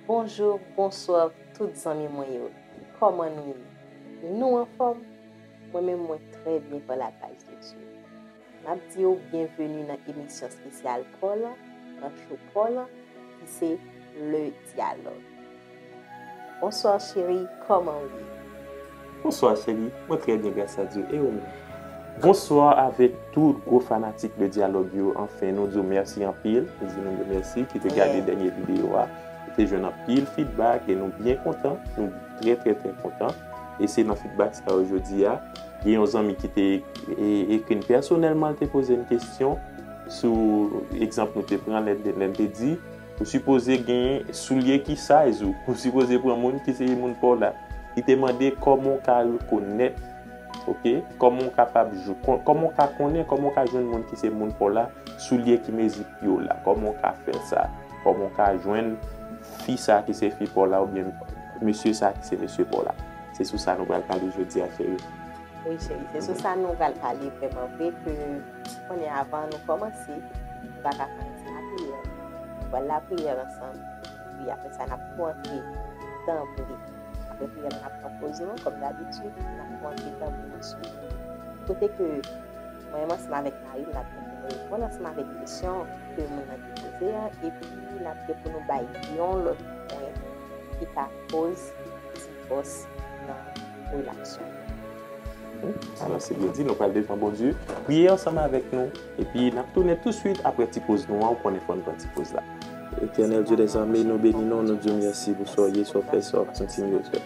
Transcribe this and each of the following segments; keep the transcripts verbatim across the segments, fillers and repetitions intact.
Bonjou, bonswa tout zanmi mwen yo. Kòman nou ye? Nou anfòm? Mwen menm mwen trè byen pa la gras de Dye. M ap di w byenveni nan emisyon espesyal pa w la, nan show pa w la, ki se Le Dialogue. Bonswa cheri, kòman w ye? Bonswa cheri, mwen trè byen gras a Dye, e ou menm? Bonswa avèk tout gwo fanatik Le Dialogue yo, anfen nou di w mèsi anpil, nou di nou mèsi ki te gade dènye videyo a, nou te jwenn anpil feedback e nou byen kontan, nou trè trè trè kontan. E se nan feedback sa yo jodi a, gen yon zanmi ki te e, ekri n pèsonèlman, l te poze n kesyon sou egzanp nou te pran lè, lè n te di, ou sipoze gen soulye ki size ou, ou sipoze pran moun ki se moun pa w la. Li te mande kòman w ka rekonèt, oke, kòman w kapab, kòman w ka konnen, kòman w ka jwenn moun ki se moun pa w la, soulye ki mezi pye w la, kòman w ka fè sa, kòman w ka jwenn fi sa ki se fi pa w la oubyen mesye sa ki se mesye pa w la. Se sou sa nou pral pale jodi a, cheri. Wi cheri, se sou sa nou pral pale vrèman vre ke konnen avan nou kòmanse, nou pa ka kòmanse lapriyè. Nou pral lapriyè ansanm, epi apre sa n ap tou antre danble. Apre priyè la, n ap pran poz nou, kòm dabitid, n ap tou antre danble nou sou nou. Kote ke mwen menm ansanm avèk mari m, n ap gen pou nou reponn ansanm avèk kesyon ke moun nan te poze a, epi n ap gen pou nou bay yon lòt pwen ki ka koz divòs nan relasyon yo. Alò, se byen di, nou pral devan Bondye, priye ansanm avèk nou, epi n ap tounen touswit apre ti poz nou an, ou konnen fò n pran ti poz la. Etènèl Dye dèzame, nou beni non, nou di w mèsi pou sa w ye, sa w fè, sa w ap kontinye fè.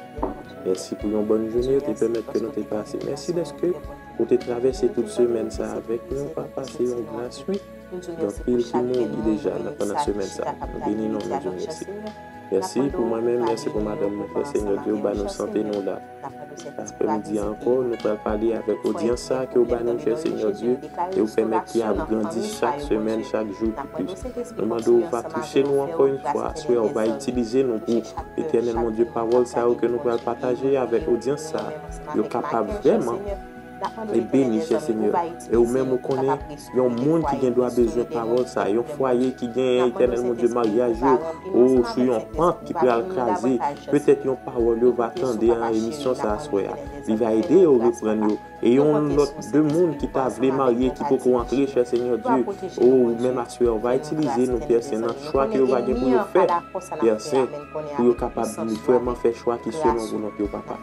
Mèsi pou yon bòn jounen ou te pèmèt ke nou te pase. Mèsi dèske ou te travèse tout semèn sa avèk nou, papa, se yon gras, wi. Gen anpil ki mouri deja nan, pandan semèn sa. Nou beni non, nou di w mèsi. Mèsi pou mwen menm, mèsi pou madanm mwen, Senyè Dye, ou ba nou sante, nou la. Apre midi a ankò, nou pral pale avèk odyans sa ke ou ba nou, chè Senyè Dye, e ou pèmèt ke y ap grandi chak semèn, chak jou pi plis. Nou mande w va touche nou ankò yon fwa, aswè ou va itilize nou pou, Etènèl Bondye, pawòl sa yo ke nou pral pataje avèk odyans sa, yo kapab vrèman e beni, chè Senyè. E ou menm ou konnen yon moun ki gen dwa bezwen pawòl sa, yon fwaye ki gen, Etènèl Bondye, maryaj yo, o, sou yon pant ki pral kraze, petèt yon pawòl yo va tande an emisyon sa aswè a, li va ede yo reprann yo. E yon lòt de moun ki ta vle marye, ki poko antre, chè Senyè Dye, o, ou menm aswè ou va itilize nou, Pè Sen, nan chwa ke yo va gen pou yo fè, Pè Sen, pou yo kapab vrèman fè chwa ki selon volonte w, papa.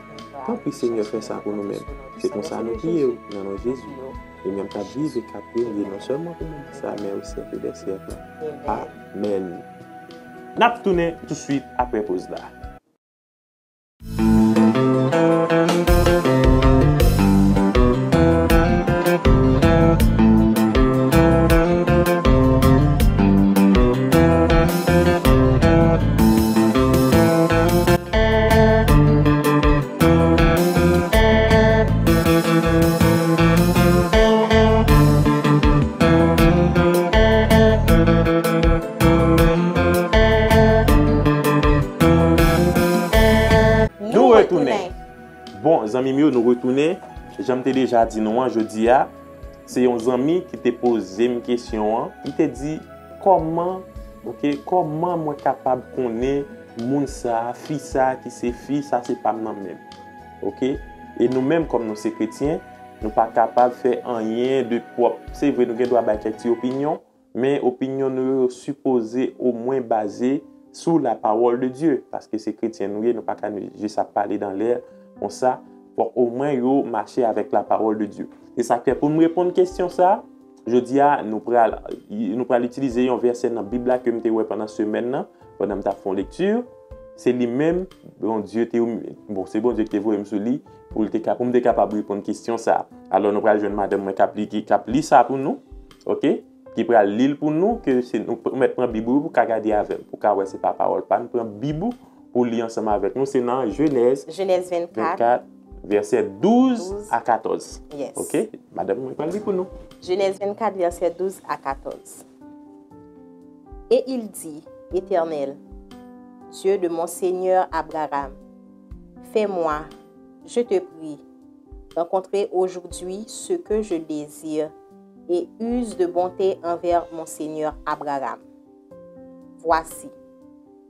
Tanpri, Senyè, fè sa pou nou menm. Se konsa nou priye w, nan non Jezi. Li menm k ap viv e k ap renye non sèlman pou moman sa, men o syèk dè syèk. Amèn. N ap tounen touswit apre poz la. Nou retounen. Bon, zanmi m yo, nou retounen. Jan m te deja di nou an, jodi a, se yon zanmi ki te poze m kesyon an. Li te di, kòman, oke, kòman mwen kapab konnen moun sa, fi sa ki se fi, sa se pa m nan menm. Oke? E nou menm, kòm nou se kretyen, nou pa kapab fè anyen de pwòp. Se vre, nou gen dwa bay kèk ti opinyon, men opinyon nou yo sipoze omwen baze sou la parole de Dieu, paske se kretyen nou ye, nou pa ka jis ap pale dan lè konsa, fòk omwen yo mache avèk la parole de Dieu. Se sa k fè pou m reponn kesyon sa, jodi a, nou pral, nou pral itilize yon vèsè nan Bib la ke m te wè pandan semèn nan, pandan m t ap fè yon lekti, se li menm, Bondye te, bon, se Bondye ki te voye m sou li, pou l te ka, pou m te kapab reponn kesyon sa. Alò, nou pral jwenn madanm mwen k ap li, ki, k ap li sa pou nou, oke? Ki pral li l pou nou, ke se, nou p-, ou mèt pran Bib ou pou ka gade avè m, pou ka wè se pa pawòl pa m, pran Bib ou pou li ansanm avèk nou. Se nan Jenèz Jenèz vennkat, vennkat, vèsè douz a katòz. Yes. Oke? Madanm mwen pral li pou nou. Jenèz vennkat, vèsè douz a katòz. Et il dit, Éternel, Dieu de mon seigneur Abraham, fais-moi, je te prie, rencontrer aujourd'hui ce que je désire, et use de bonté envers mon seigneur Abraham. Voici,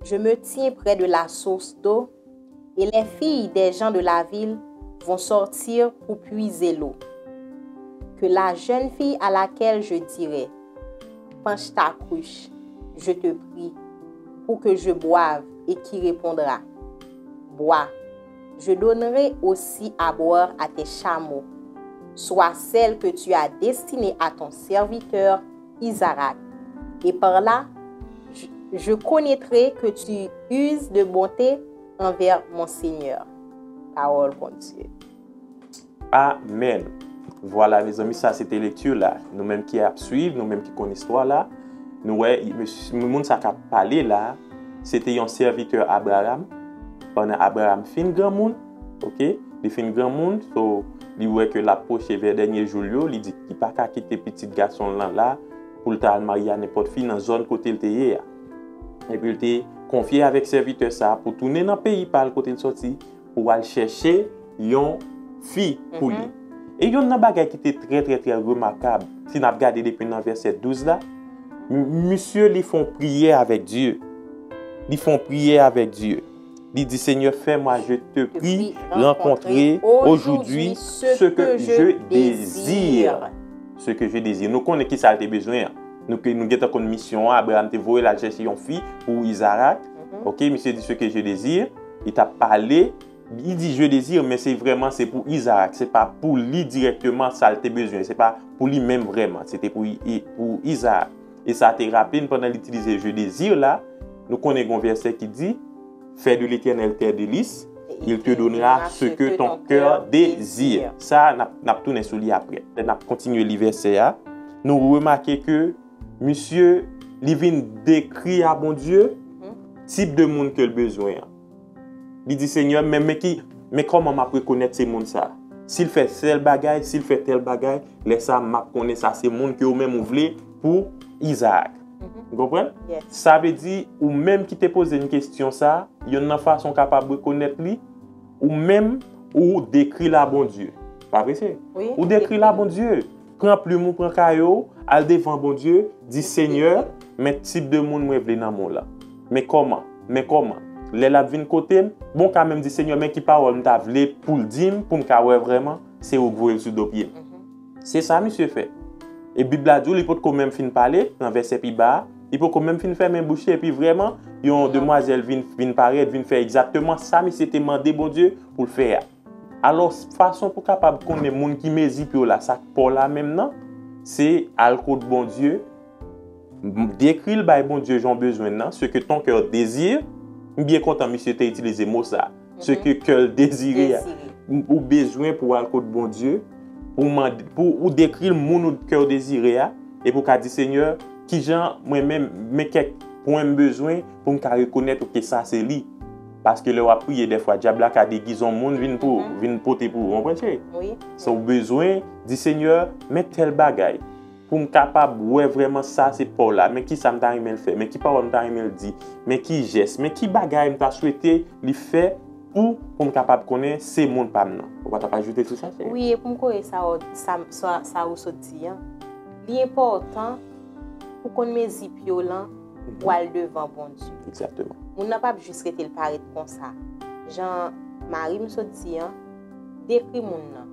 Je me tiens près de la source d'eau, et les filles des gens de la ville vont sortir pour puiser l'eau. Que la jeune fille à laquelle je dirai, penche ta cruche, je te prie, pour que je boive, et qui répondra, bois, je donnerai aussi à boire à tes chameaux, soit celle que tu as destinée à ton serviteur Isaac, et par là, je, je connaîtrai que tu uses de bonté envers mon Seigneur. Pawòl Bondye. Amèn. Vwala, mezanmi, sa se te lekti la. Nou menm ki ap swiv, nou menm ki konn istwa la, nou wè, mesye, moun sa k ap pale la, se te yon sèvitè Abraram. Pandan Abraram fin granmoun, oke, li fin granmoun, so, li wè ke l ap pwoche vè dènye jou l yo, li di li pa ka kite pitit gason l lan la pou l ta al marye a nenpòt fi nan zòn kote l te ye a. Epi l te konfye avèk sèvitè sa a pou tounen nan peyi pa l kote l sòti, pou al chèche yon fi pou li. E youn nan bagay ki te trè, trè, trè remakab, si n ap gade depi nan vèsè douz la, m- misye li fè yon priyè avèk Dye. Li fè yon priyè avèk Dye. Li di, Seigneur, fais-moi, je te prie, rencontrer aujourd'hui ce que je désire. Ce que je désire. Nou konnen ki sa l te bezwen an. Nou, ke- nou gentan konn misyon an, Abraram te voye l al chèche yon fi pou Izarak. Oke, misye di, ce que je désire. Li t ap pale, li di, je désire, men se vrèman, se pou Izarak. Se pa pou li dirèkteman sa l te bezwen. Se pa pou li menm vrèman. Se te pou, pou Izarak. E sa te raple n pandan l itilize je désire la, nou konnen gen yon vèsè ki di, fais de l'Éternel tes délices, il te donnera ce que ton cœur désire. Sa, n ap, n ap tounen sou li apre. Lè n ap kontinye li vèsè a, nou remake ke misye, li vin dekri a Bondye tip de moun ke l bezwen an. Li di, Senyè, men, men ki, men kòman m ap rekonèt se moun sa a? Si l fè tèl bagay, si l fè tèl bagay, lè sa a, m ap konnen sa se moun ke ou menm ou vle pou Izarak. Ou konprann? Sa vle di, ou menm ki te poze n kesyon sa a, youn nan fason w kapab rekonèt li, ou menm, ou dekri l a Bondye. Pa vre, se? Ou dekri l a Bondye. Pran plim ou, pran kaye w, al devan Bondye, di, Senyè, men tip de moun mwen vle nan men w lan. Men kòman? Men kòman? Lè l ap vin kote m, bon, ka menm di, Senyè, men ki pawòl m ta vle pou l di m, pou m ka wè vrèman se ou k voye l sou do pye m. Se sa misye fè. E Bib la di w, li potko menm fin pale, nan vèsè pi ba a, li potko menm fin fèmen bouch li, epi vrèman, yon demwazèl vin, vin parèt, vin fè egzakteman sa misye te mande Bondye pou l fè a. Alò, fason pou w kapab konnen moun ki mezi pye w la, sa k pa w la menm nan, se al kot Bondye, dekri l bay Bondye jan w bezwen l nan, ce que ton cœur désire. M byen kontan misye te itilize mo sa a. Ce que cœur désire a. Ou bezwen pou w al kot Bondye, pou w mande, pou ou dekri l moun ou cœur désire a, epi w ka di, Senyè, kijan mwen menm, men kèk pwen m bezwen pou m ka rekonèt, oke, sa se li. Paske lè w ap priye, dèfwa, dyab la ka degize yon moun vin pou, vin pote pou ou. Ou konprann, cheri? So, ou bezwen di, Senyè, men tèl bagay. Pou m kapab wè vrèman sa se pa w la. Men ki sa m ta renmen l fè? Men ki pawòl m ta renmen l di? Men ki jès? Men ki bagay m ta swete li fè pou, pou m kapab konnen se moun pa m nan? Ou pa t ap ajoute sou sa, cheri? Wi, e pou m kore sa, w- sa, sa, sa ou sot di an. Li enpòtan pou konn mezi pye w lan, pou al devan Bondye. Egzakteman. Moun nan p ap jis rete l parèt konsa. Jan mari m sot di an, dekri moun nan.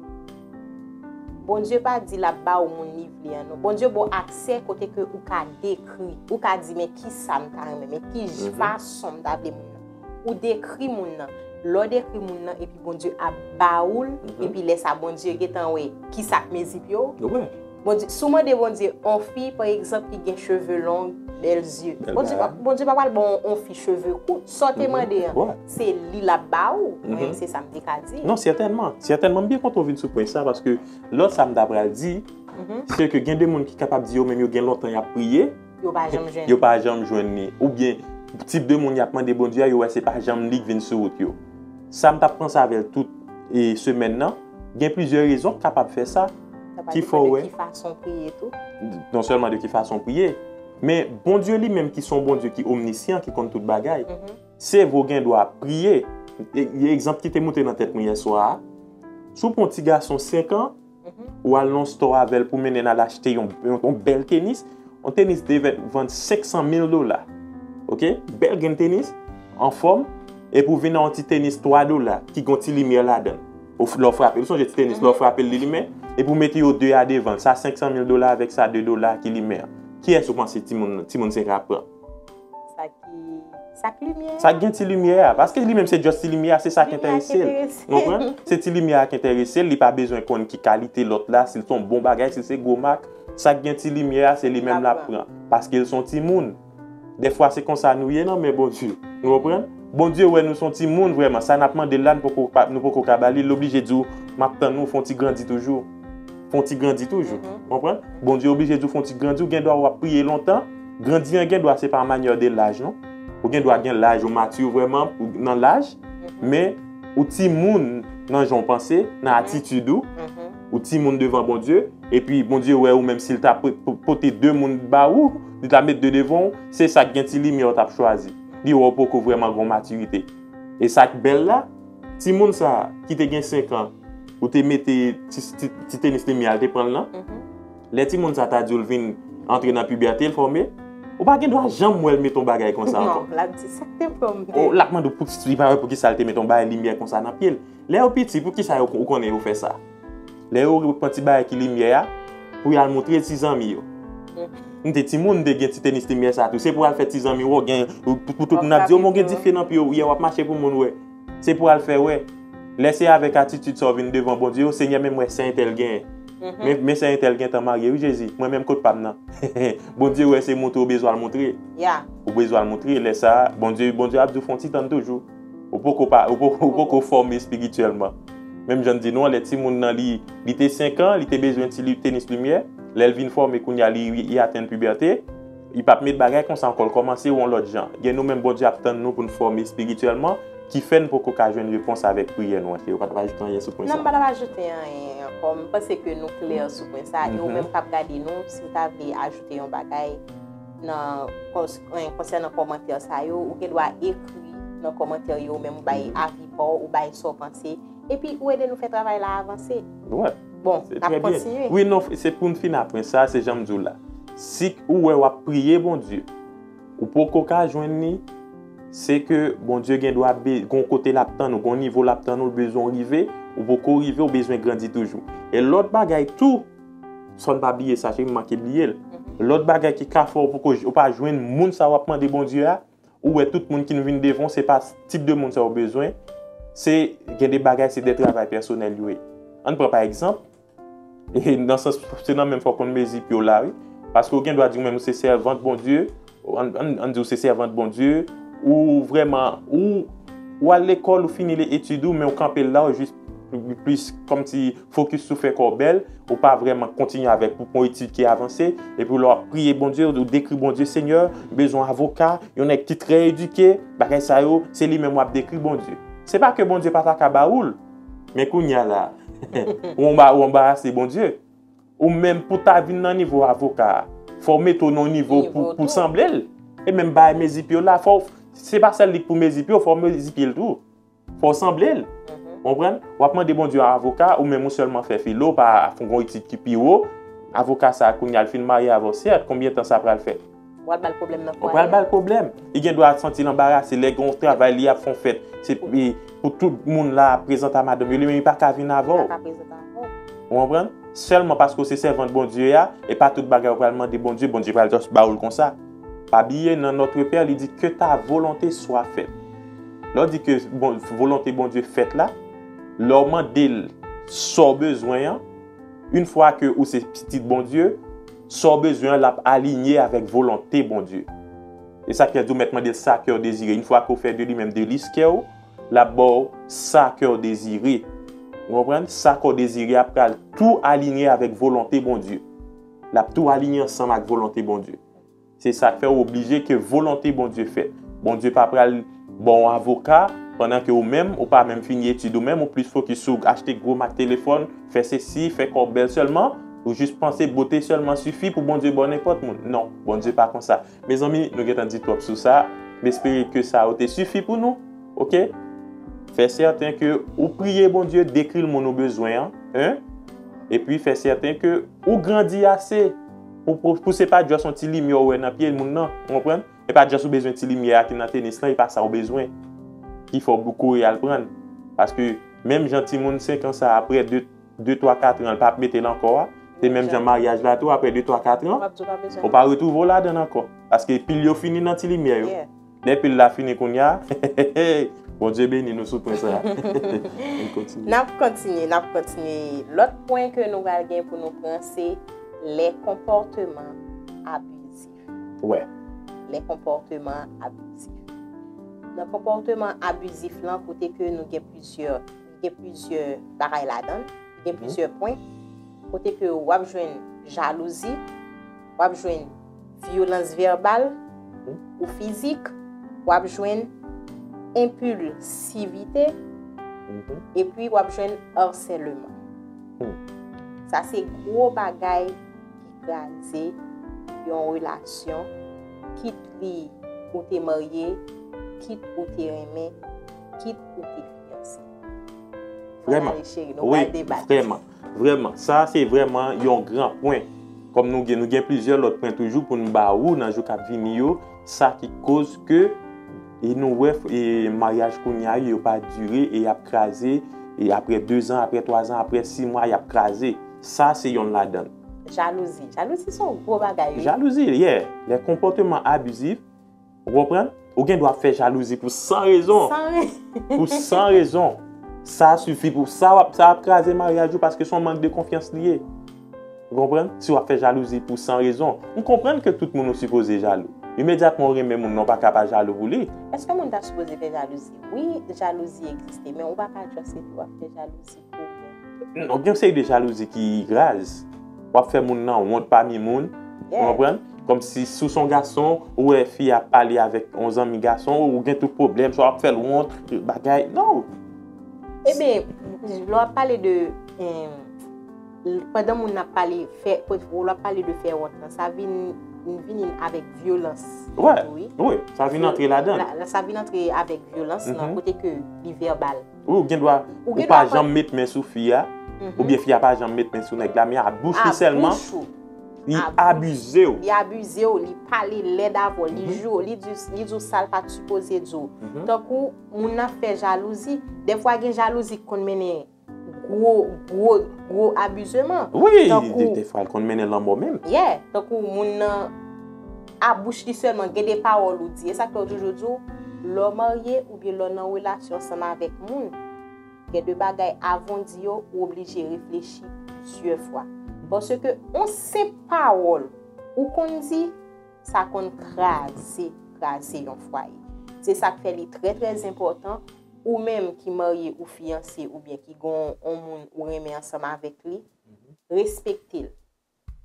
Bondye pa di l ap ba ou moun li vle an, non. Bondye ba w aksè kote ke ou ka dekri, ou ka di, men ki sa m ta renmen, men ki fason m ta vle moun nan. Ou dekri moun nan. Lè w dekri moun nan, epi Bondye ap ba ou l, epi lè sa Bondye gentan wè ki sa k mezi pye w. Bondye, si w mande Bondye, on fi, pa egzanp, ki gen cheve long, bèl zye. Bondye pa, Bondye pa pral ba w on fi cheve kout. Sa w te mande an, se li l ap ba ou. Mwen menm, se sa m te ka di. Non, sètènman. Sètènman, m byen kontan w vin sou pwen sa, paske lòt sa m ta pral di, se ke gen de moun ki kapab di yo menm yo gen lontan y ap priye, yo pa janm jwenn li. Yo pa janm jwenn li. Oubyen, tip de moun y ap mande Bondye a, yo wè se pa janm li k vin sou wout yo. Sa m t ap panse avè l tout e semèn nan, gen plizyè rezon k kapab fè sa. Ki fè w wè. Ki fason priye tou. Non sèlman de ki fason priye, men Bondye li menm ki se yon Bondye ki omnisyan, ki konn tout bagay. Se vre w gen dwa priye. E, e egzanp ki te moute nan tèt mwen yè swa a, si w pran yon ti gason senk an, ou al nan yon store avè l pou mennen l al achte yon, yon, yon bèl tenis, yon tenis te vann, vann senk san mil dola. Oke? Bèl grenn tenis. anfòm, epi w vin nan yon ti tenis twa dola ki gen yon ti limyè ladan l. Ou f- Lè w frape l, ou sonje ti tenis, lè w frape l, li limen, epi w mete yo de a devan l, sa senk san mil dola avèk sa de dola ki limen an. Kiyès ou panse timoun, timoun senk an ap pran? Sa ki, sa k limyè a. Sa k gen ti limyè a, paske li menm se just ti limyè a, se sa k enterese l. Ou konprann? Se ti limyè a k enterese l, li pa bezwen konn ki kalite lòt la, si l se yon bon bagay, si l se gwo mak. Sa k gen ti limyè a, se li menm l ap pran, paske l se yon timoun. Dèfwa se konsa nou ye nan men Bondye. Nou konprann? Bondye wè nou se yon timoun vrèman. Sa n ap mande l la, nou poko pa- nou poko ka ba li. L oblije di w, "M ap tann ou, fè yon ti grandi toujou." Fè yon ti grandi toujou. Konprann? Bondye oblije di w, "Fè yon ti grandi." Ou gen dwa w ap priye lontan. Grandi an gen dwa se pa manyè de laj, non. Ou gen dwa gen laj, ou mati vrèman ou- nan laj, men ou timoun nan jan w panse, nan atitid ou. Ou timoun devan Bondye, epi Bondye wè ou menm si l ta po- po- pote de moun ba ou, li ta met de devan w, se sa k gen ti limyè w t ap chwazi. Li wè w poko vrèman gen matirite. E sa k bèl la, timoun sa a ki te gen senk an, ou te mete ti, ti, ti tenis limyè a, l te pran l nan. Lè timoun sa ta di w l vin antre nan pibète, l fòme, ou pa gen dwa janm wè l mete yon bagay konsa ankò. Non, l ap di, "Sa k te pran m?" Ou, l ap mande w pou, li pa wè poukisa l te mete yon bagay limyè konsa nan pye l. Lè yo piti, poukisa yo, ou konnen yo fè sa? Lè yo pran ti bagay ki limyè a, pou y al montre ti zanmi yo. M te timoun, m te gen ti tenis limyè sa tou. Se pou al fè ti zanmi w, gen, pou, pou tout moun ap di, "O, men w gen dife nan pye w, yè w ap mache pou moun wè." Se pou al fè wè. Lè se avèk atitid sa w vin devan Bondye, "O Senyè, men m wè sè entèl genyen. Men, men sè entèl gentan marye, wi, Jezi. Mwen menm kot pa m nan?" Bondye wè se montre w bezwen al montre. Ou bezwen al montre. Lè sa a, Bondye, Bondye ap di w, "Fè yon ti tann toujou." Ou poko pa, ou poko, ou poko fòme espirityèlman. Menm jan n di nou an, lè timoun nan li, li te senk an, li te bezwen ti li- tenis limyè. Lè l vin fòme, kounye a li, li atenn pibète, li p ap met bagay konsa ankò, l kòmanse yon lòt jan. Gen nou menm, Bondye ap tann nou pou n fòme espirityèlman, ki fè n poko ka jwenn repons avèk priyè nou an. Cheri, ou pa t ap ajoute anyen sou pwen sa? Non, m pa t ap ajoute anyen ankò. M panse ke nou klè sou pwen sa. E ou menm k ap gade nou, si w ta vle ajoute yon bagay nan kons- en, konsènan kòmantè sa yo, ou gen dwa ekri nan kòmantè yo, ou menm ou bay avi pa w, ou bay sa w panse. Epi ou ede nou fè travay la avanse. Bon, n ap kontinye. Wi, non, se pou n fin apre sa, se jan m di w la. Si ou wè w ap priye Bondye, ou poko ka jwenn li, se ke Bondye gen dwa be- gon kote l ap tann ou, gon nivo l ap tann ou, l bezwen w rive, ou poko rive, ou bezwen grandi toujou. E lòt bagay tou, fò n pa bliye sa, cheri, m manke bliye l. Lòt bagay ki ka fè w poko j- ou pa jwenn moun sa w ap mande Bondye a, ou wè tout moun ki vin devan w, se pa tip de moun sa w bezwen, se gen de bagay, se de travay pèsonèl yo ye. Ann pran pa egzanp, e nan sans, se nan menm fòk konn mezi pye w la, wi. Paske w gen dwa di w menm ou se sèvant Bondye, ann, ann, ann di w se sèvant Bondye, ou vrèman, ou, ou al lekòl, ou fini le etid ou, men ou kanpe la, ou jis plis kòmsi fokis sou fè kò w bèl, ou pa vrèman kontinye avèk pou pon etid ki avanse, epi lè w ap priye Bondye, ou dekri Bondye, Senyè, m bezwen avoka, yon nèg ki trè edike, bagay sa yo, se li menm w ap dekri Bondye. Se pa ke Bondye pa ta ka ba ou l, men kounye a la, ou anba- ou anbarase Bondye. Ou menm pou ta vin nan nivo avoka a, fò w mete w nan yon nivo pou, pou sanble l. E menm bagay mezi pye w la, fò w- se pa sèl li k pou mezi pye w, fò w mezi pye l tou. Fò w sanble l. Konprann? W ap mande Bondye yon avoka, ou menm ou sèlman fè filo, pa fè yon etid ki pi wo. Avoka sa a, kounye a, l fin marye avè w, sèt, konbyen tan sa pral fè? Ou pral ba l pwoblèm nan fwaye a. Ou pral ba l pwoblèm. Li gen dwa santi l anbarase, lè gen yon travay li ap fè yon fèt. Se pou, pou tout moun la ap prezante a madanm yo, li menm li pa ka vin avè w. Li pa ka prezante avè w. Ou konprann? Sèlman paske w se sèvant Bondye a, e pa tout bagay ou pral mande Bondye, Bondye pral just ba ou l konsa. Pa bliye, nan Notre Père, li di, "Que ta volonté soit faite." Lè w di ke bon, volonte Bondye fèt la, lè w mande l sa w bezwen an, yon fwa ke ou se pitit Bondye, sa w bezwen an, l ap alinye avèk volonte Bondye. E sa k fè l di w mèt mande l sa kè w dezire. Yon fwa ke w fè de li menm de lis kè w, l ap ba w sa kè w dezire. Ou konprann? Sa kè w dezire a pral tou alinye avèk volonte Bondye. L ap tou alinye ansanm ak volonte Bondye. Se sa k fè w oblije ke volonte Bondye fèt. Bondye pa pral ba w avoka pandan ke ou menm, ou pa menm fini etid ou menm, ou plis fokis sou achte gwo mak telefòn, fè sesi, fè kò w bèl sèlman, ou jis panse bote sèlman sifi pou Bondye ba w nenpòt moun. Non, Bondye pa konsa. Mezanmi, nou gentan di twòp sou sa. M espere ke sa yo te sifi pou nou. Oke? Fè sèten ke ou priye Bondye, dekri l moun ou bezwen an. En? Epi fè sèten ke ou grandi ase pou, pou, pou se pa just yon ti limyè ou wè nan pye moun nan. Ou konprann? E pa just ou bezwen ti limyè a ki nan tenis lan, e pa sa ou bezwen ki fè w kouri al pran l. Paske menm jan timoun senk an sa, apre de, de, twa, kat an, l p ap mete l ankò a, se menm jan maryaj la tou, apre de, twa, kat an, ou pa retwouve w ladan l ankò. Paske pil yo fini nan ti limyè yo. Lè pil la fini kounye a, Bondye beni nou sou pwen sa a. N kontinye. N ap kontinye, n ap kontinye. Lòt pwen ke nou pral gen pou nou pran, se les comportements abusifs. Wè. Les comportements abusifs. Nan konpòteman abizif lan, kote ke nou gen plizyè, gen plizyè bagay ladan l, gen plizyè pwen, kote ke w ap jwenn jalouzi, w ap jwenn vyolans vèbal ou fizik, w ap jwenn enpilsivite, epi w ap jwenn asèleman. Sa se gwo bagay ki kraze yon relasyon, kit li ou te marye, kit ou te renmen, kit ou te fiyanse. Vrèman. Wi, vrèman. Vrèman. Sa se vrèman yon gran pwen. Kòm nou gen, nou gen plizyè lòt pwen toujou pou n ba ou nan jou k ap vini yo, sa ki koz ke, e nou wè, e maryaj kounye a yo, yo pa dire, e y ap kraze, e apre dezan, apre twazan, apre sis mwa, y ap kraze. Sa se yonn ladan l. Jalouzi. Jalouzi se yon gwo bagay, wi. Jalouzi, yeah. Les comportements abusifs, ou konprann? Ou gen dwa ap fè jalouzi pou san rezon. San re- Pou san rezon. Sa sifi pou sa w ap, sa ap kraze maryaj ou paske se yon mank de konfyans li ye. Ou konprann? Si w ap fè jalouzi pou san rezon. M konprann ke tout moun ou sipoze jalou. Imedyatman ou renmen moun nan, ou pa ka pa jalou pou li. Èske moun ta sipoze fè jalouzi? Wi, jalouzi egziste, men ou pa ka just epi w ap fè jalouzi pou ou menm. Non, gen yon seri de jalouzi ki raz. W ap fè moun nan wont pami moun. Ou konprann? Kòmsi si w se yon gason, ou wè fi ap pale avèk yon zanmi gason, ou gen tout pwoblèm, swa w ap fè l wont, bagay. Non! Ebyen, lè w ap pale de, em, pandan moun nan ap pale, fè, lè w ap pale de fè wont lan, sa vin, vin avèk vyolans. Wi, wi, sa vin antre ladan l. La, la, sa vin antre avèk vyolans lan, kote ke li vèbal. Wi, ou gen dwa, ou pa janm met men sou fi a, oubyen fi a pa janm met men sou nèg la, men a bouch li sèlman, li abize w. Li abize w, li pale lèd avè w, li jou, li di, li di w sa l pa t sipoze di w. Tankou moun nan fè jalouzi, dèfwa gen jalouzi k konn mennen gwo, gwo, gwo abizeman. Wi, de, dèfwa l konn mennen lanmò menm. Yeah, tankou moun nan, a bouch li sèlman, gen de pawòl ou di. E sa k fè yo toujou di w, lè w marye oubyen lè w nan relasyon ansanm avèk moun, gen de bagay avan w di yo, ou oblije reflechi plizyè fwa. Paske yon senp pawòl ou konn di, sa konn kraze, kraze yon fwaye. Se sa k fè li trè, trè enpòtan, ou menm ki marye ou fiyanse oubyen ki gen yon moun ou renmen ansanm avèk li, respekte l.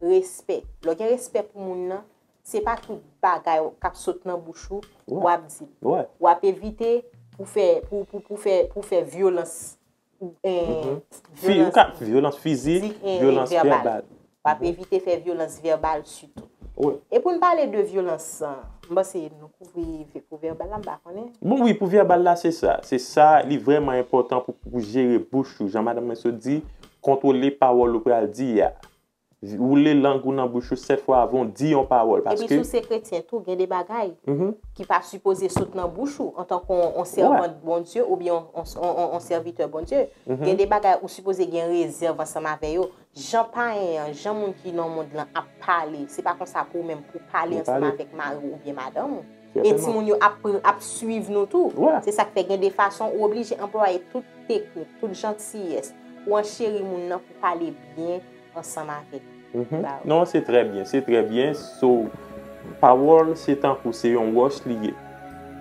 Respè. Lè w gen respè pou moun nan, se pa tout bagay k ap sot nan bouch ou, w ap di l. W ap evite pou fè, pou, pou, pou fè, pou fè vyolans, eh, vyolans fizik, vyolans vèbal. W ap evite fè vyolans vèbal sitou. E pou n pale de vyolans, m panse nou kouvri pou vèbal la, m pa konnen. Bon, wi, pou vèbal la, se sa. Se sa, li vrèman enpòtan pou, pou jere bouch ou. Jan madanm mwen sot di, kontwole pawòl ou pral di a. Woule lang ou nan bouch ou sèt fwa avan w di yon pawòl. Epi si w se kretyen tou, gen de bagay ki pa sipoze sot nan bouch ou antanke yon, yon sèvant Bondye oubyen yon, yon, yon, yon sèvitè Bondye. Gen de bagay ou sipoze gen rezèv ansanm avè yo. Jan payen an, jan moun ki nan mond lan ap pale, se pa konsa pou ou menm pou w pale ansanm avèk mari w oubyen madanm ou. E timoun yo ap, ap swiv nou tou. Se sa k fè gen de fason ou oblije anplwaye tout teknik, tout jantiyès pou w ancheri moun nan pou w pale byen ansanm avè l. Non, se trè byen, se trè byen. So, pawòl se tankou se yon wòch li ye.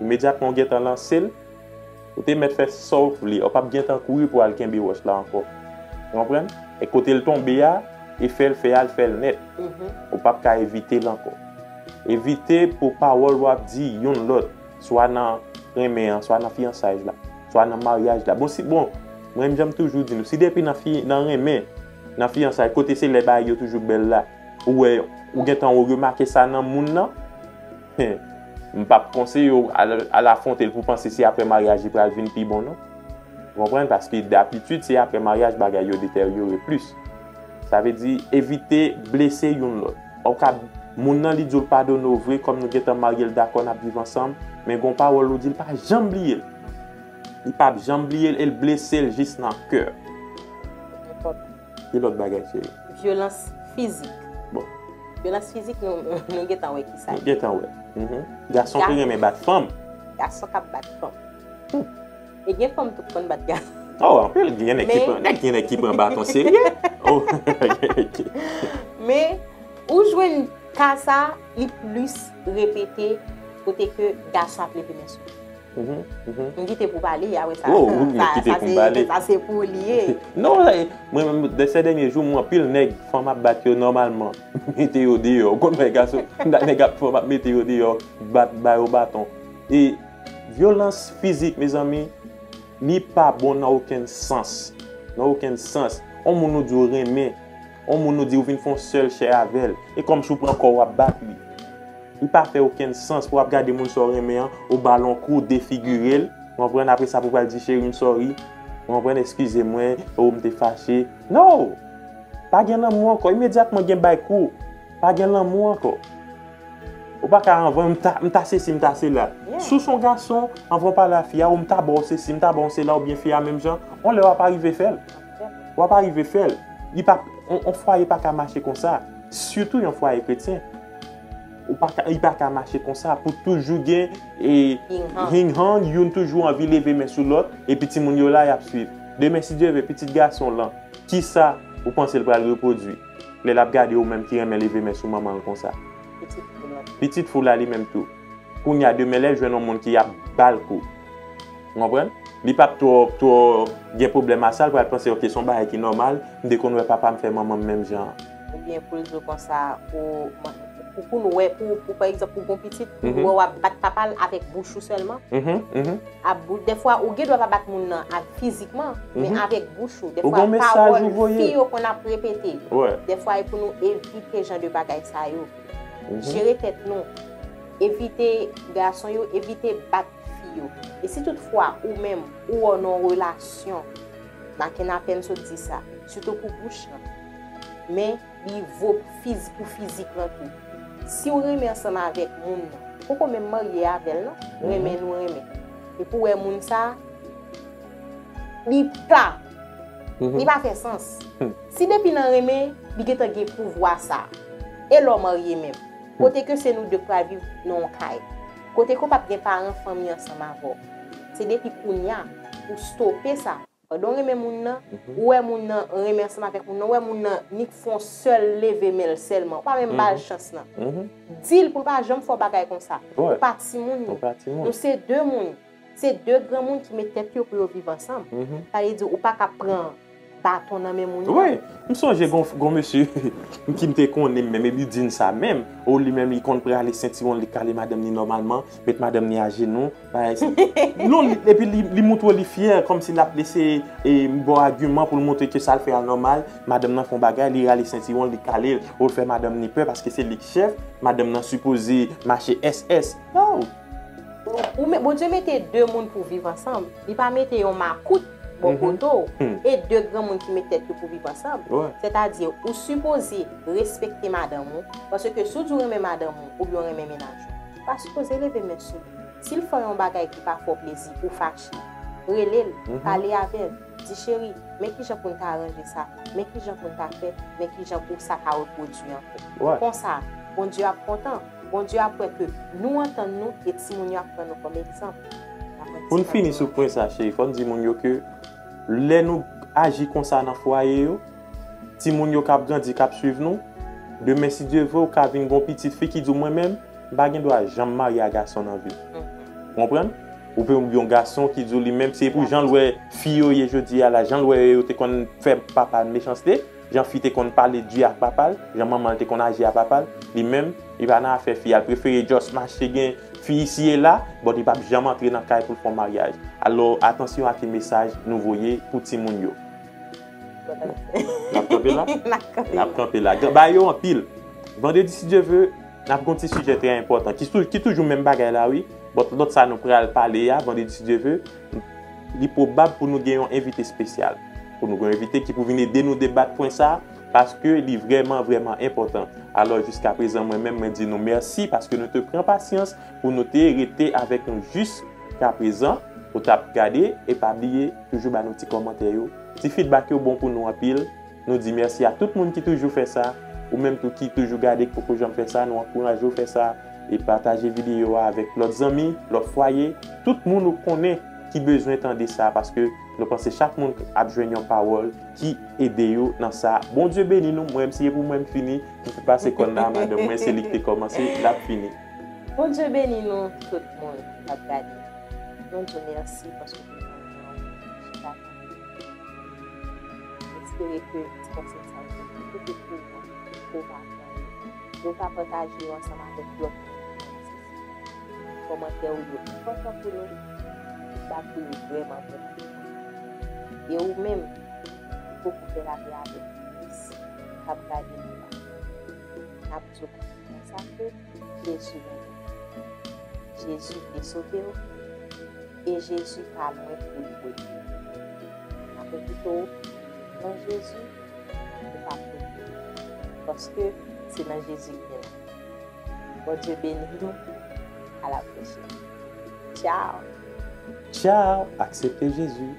Imedyatman w gentan lanse l, ou te mèt fè sa w vle, ou p ap gentan kouri pou al kenbe wòch la ankò. Ou konprann? E kote l tonbe a, e fè l fè a, l fè l nèt. Ou p ap ka evite l ankò. Evite pou pawòl w ap di youn lòt, swa nan renmen an, swa nan fiyansay la, swa nan maryaj la. Bon, si, bon, mwen menm jan m toujou di nou, si depi nan fi, nan renmen, nan fiyansay, kote se lè bagay yo toujou bèl la, ou wè, ou gentan ou remake sa nan moun nan, m p ap konseye w al, al afwonte l pou panse se apre maryaj li pral vin pi bon, non. Ou konprann? Paske dabitid, se apre maryaj bagay yo deteryore plis. Sa vle di, evite blese youn lòt. Ou ka Moun nan li di w l padone w vre, kòm nou gentan marye l dakò n ap viv ansanm, men gon pawòl ou di l pa janm bliye l. Li p ap janm bliye l e l blese l jis nan kè. Ki lòt bagay, cheri? Vyolans fizik. Bon. Vyolans fizik, nou, nou gentan wè ki sa. Nou gentan wè. Mhm. Gason ki renmen bat fanm. Gason k ap bat fanm. Hmm. E gen fanm tou k konn bat gason. Oh, anpil. Gen nèg ki pran, nèg, gen nèg ki pran baton serye. Oh. Men, ou jwenn ka sa, li plis repete kote ke gason ap leve men sou li. Mhm, mhm. M kite pou pale, apre sa. Oh, ou sa, kite sa pou se, pale. Sa se pou li ye. Non, eh, mwen menm, de se dènye jou, m wè anpil nèg, fanm ap bat yo nòmalman. Mete yo deyò. Ou konn wè gason, nèg ap fanm ap mete yo deyò, bat, ba yo baton. E vyolans fizik, mezanmi, li pa bon nan okenn sans. Nan okenn sans. On moun ou di w renmen, on moun ou di w vin fè yon sèl chè avè l. E kòmsi w pran kò w ap bat li. Li pa fè okenn sans pou w ap gade moun sa w renmen an, ou ba l yon kou, defigire l, w konprann, apre sa pou w pral di cheri m sòri, w konprann, eskize mwen, o m te fache. No! Pa gen lanmou ankò, imedyatman gen bay kou, pa gen lanmou ankò. Ou pa ka anvan m ta, m ta sesi, m ta sela. Yeah. Si w se yon gason, anvan w pale a fi a, ou m ta ba w sesi, m ta ba w sela, oubyen fi a menm jan, on lè w ap arive fè l. W ap arive fè l. Li pa, on, on fwaye pa ka mache konsa. Sitou yon fwaye kretyen. Ou pa ka, li pa ka mache konsa. Pou toujou gen, e, hing-hang, youn toujou anvi leve men sou lòt, epi timoun yo la, y ap swiv. Demen, si Dye vle, pitit gason w lan, kisa ou panse l pral repwodui? Lè l ap gade ou menm ki renmen leve men sou manman l konsa. Pitit fi w la. Pitit fi w la li menm tou. Kounye a, demen lè l jwenn yon moun ki ap ba l kou. Ou konprann? Li p ap twò, twò gen pwoblèm a sa, l pral panse, ok, se yon bagay ki nòmal, m te konn wè papa m fè manman m menm jan an. Oubyen pou l di w konsa, ou, pou, pou nou wè, pou, pou, pa egzanp, pou gon pitit, pou nou wè w ap bat papa l avèk bouch ou sèlman. Mhm, mhm. Ap bou-, dèfwa, ou gen dwa pa bat moun nan a, fizikman, men avèk bouch ou. Ou dèfwa, gon mesaj pawòl ou voye. Fi yo konn ap repete. Wè. Dèfwa, e pou nou evite jan de bagay sa yo. Mhm. Jere tèt nou. Evite gason yo, evite bat fi yo. E si toutfwa ou menm ou wè w nan yon relasyon, Makenapè m sot di sa, sitou pou bouch lan. Men li vo fiz-, pou fizik lan tou. Si w renmen ansanm avèk moun nan, ou poko menm marye avè l non, renmen nou renmen. Epi w wè moun sa, li pa, li pa fè sans. Si depi nan renmen, li gentan gen pouvwa sa. E lè w marye menm? Kote ke se nou de k pral viv nan yon kay. Kote ke w p ap gen paran fanmi ansanm avè w. Se depi kounye a, pou stope sa. Pandan w renmen moun nan, ou wè moun nan renmen ansanm avèk moun nan, ou wè moun nan nik fè yon sèl leve men l sèlman. Ou pa menm ba l chans lan. Di l pou l pa janm fè yon bagay konsa. Ou pa timoun nou. Nou se de moun. Se de granmoun ki met tèt yo pou yo viv ansanm. Sa vle di ou pa ka pran baton nan men moun nan. Wi, m sonje gon, gon mesye ki m te konnen menm, e li di m sa menm. O, li menm, li konn prale sentiwon l, li kale madanm ni nòmalman, met madanm ni ajenou. Bagay sa. Non, li, epi li, li montre w li fyè, kòmsi l ap eseye, e, ba w agiman pou l montre ke sa l fè a nòmal. Madanm nan fè yon bagay, li rale sentiwon l, li kale l. O, l fè madanm ni pè paske se li k chèf. Madanm nan sipoze mache S S. No! Ou, ou me-, Bondye mete de moun pou viv ansanm. Li pa mete yon makout bò kote w e de granmoun ki met tèt yo pou viv ansanm. Sètadi, ou sipoze respekte madanm ou, paske si w di w renmen madanm ou oubyen w renmen mennaj ou, ou pa sipoze leve men sou li. Si l fè w yon bagay ki pa fè w plezi, ou fache, rele l, pale avè l, di, cheri, men kijan pou n ta aranje sa, men kijan pou n ta fè, men kijan pou sa pa repwodui ankò. Konsa, Bondye ap kontan. Bondye ap wè ke nou antann nou e timoun yo ap pran nou kòm egzanp. Pou n fini sou pwen sa, cheri, fò n di moun yo ke lè nou aji konsa nan fwaye yo, timoun yo k ap grandi, k ap swiv nou, demen, si Dye vle, ou ka vin gon pitit fi ki di w, mwen menm, m pa gen dwa janm marye a gason nan vi m. Ou konprann? Ou pe yon gason ki di w li menm, se pou jan l wè fi yo ye jodi a la, jan l wè yo te konn fè papa l mechanste, jan fi te konn pale di ak papa l, jan manman l te konn aji a papa l, li menm, li pa nan afè fi a, l prefere just mache gen fi isi e la, but li p ap janm antre nan kay pou l fè yon maryaj. Alò, atansyon a ki mesaj nou voye pou timoun yo. N ap kanpe la? N ap kanpe la. N ap kanpe la. Ba yo anpil. Vandredi, si Dye vle, n ap gon ti sijè trè enpòtan, ki tou-, ki toujou menm bagay la, wi. But lòt sa nou pral pale a, vandredi, si Dye vle, li pwobab pou nou gen yon envite espesyal. Pou nou gen yon envite ki pou vin ede nou debat pwen sa, paske li vrèman, vrèman enpòtan. Alò, jiskaprezan, mwen menm, mwen di nou mèsi paske nou te pran pasyans pou nou te rete avèk nou jiskaprezan. Ou t ap gade, e pa bliye, toujou ba nou ti kòmantè yo. Ti feedback yo bon pou nou anpil. Nou di mèsi a tout moun ki toujou fè sa. Ou menm tou ki toujou gade, k poko janm fè sa, nou ankouraje w fè sa. E pataje videyo a avèk lòt zanmi, lòt fwaye, tout moun ou konnen ki bezwen tande sa, paske nou panse chak moun ap jwenn yon pawòl ki ede yo nan sa. Bondye beni nou. Mwen, si se pou mwen, m fini. M fè pase kòn nan a madanm mwen, se li ki te kòmanse, l ap fini. Bondye beni nou tout moun k ap gade. Nou di w mèsi paske w te pran tan w chita tande. M espere ke ti konsèy sa yo te pote pou ou, pou ou pa pran yo. Pou ou ka pataje yo ansanm avèk lòt moun ki ka nesesite. Kòmantè ou yo enpòtan pou nou. Feedback ou yo vrèman, vrèman enpòtan. E ou menm, ki poko fè lapè avèk Kris, k ap gade nou la, n ap di w konsa ke Jezi renmen w. Jezi vle sove w. E Jezi pa lwen pou l voye. N ap envite w nan Jezi, ou p ap regrèt. Paske se nan Jezi k gen lavi. Bondye beni nou. A la pwochèn. Tchao. Tchao. Aksepte Jezi.